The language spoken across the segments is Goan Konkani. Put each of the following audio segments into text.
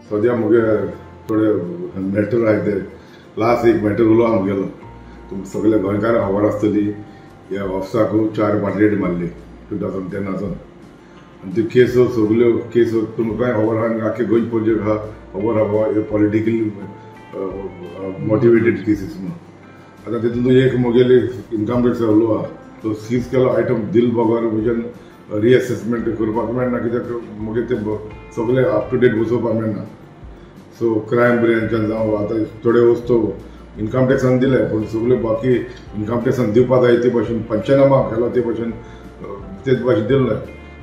सद्या मुगे थोडे मॅटर आहाय ते लास्ट एक मॅटर उलो आहा मुगेलो. तुमकां सगळे गोंयकारांक खबर आसतली, ह्या ऑफिसाकू 4 बाटलेट मारली 2010 आनी त्यो केसो सगल्यो केसो तुमकांय खबर आहा आनी आख्खे गोंय प्रोजेक्ट आहा खबर आहा बाबा ह्यो पॉलिटिकली मोटिवेटेड केसीस म्हणून. आतां तितून एक मुगेली इनकम टॅक्स उलो आहा तो सीज केलो आयटम दिल बगर म्हज्यान रिएसेसमेंट करपाक मेळना, कित्याक मुगे ते सगळे अप टू डेट बसोवपाक मेळना. सो क्रायम ब्रांचान जावं आतां थोडे वस्तू इनकम टॅक्सान दिले, पूण सगळे बाकी इनकम टॅक्सान दिवपा जाय ते भशेन पंचनामा केलो ते भशेन तेच भाशेन दिले ना.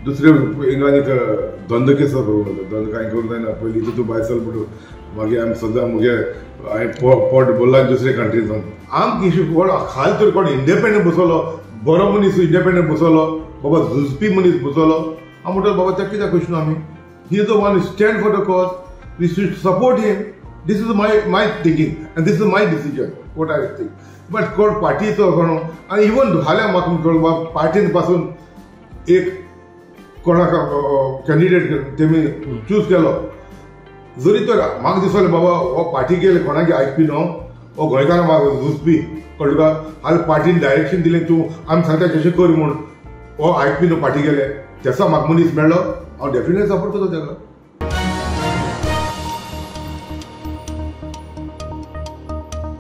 दुसरे हिंगा एक धंदो केसो करूंक जाता, धंदो कांय करूंक जायना. पयलीं तूं भायर सर म्हणून मागीर आमी सदां मुगे हांवें पोट भरला दुसरे कंट्रीसान. आमकां इशू कोण खाल तर कोण इंडिपेंडंट बसवलो, बरो मनीस इंडिपेंडंट बसवलो, बाबा झुजपी मनीस बसवलो. हांव म्हणटा बाबा तेका कित्याक कशी न्हू आमी, he is the one stand for the cause, we should support him. This is my thinking and this is my decision what I think. But कोण पार्टीचो कोण आनी इवन फाल्यां म्हाका कळ्ळें पार्टीन पासून एक कोणाक कॅन्डिडेट तेमी चूज केलो जरी तर म्हाका दिसलें बाबा हो पार्टी गेले कोणाक आयकपी न्हू, हो गोंयकारां म्हाका झुजपी, कळ्ळें तुका. हाल पार्टीन डायरेक्शन दिलें तूं आमी सांगता तशें कर म्हूण, हो आयकपी न्हू पार्टी गेले तेसा म्हाका मनीस मेळ्ळो, हांव डेफिनेटली सपोर्ट करता तेका.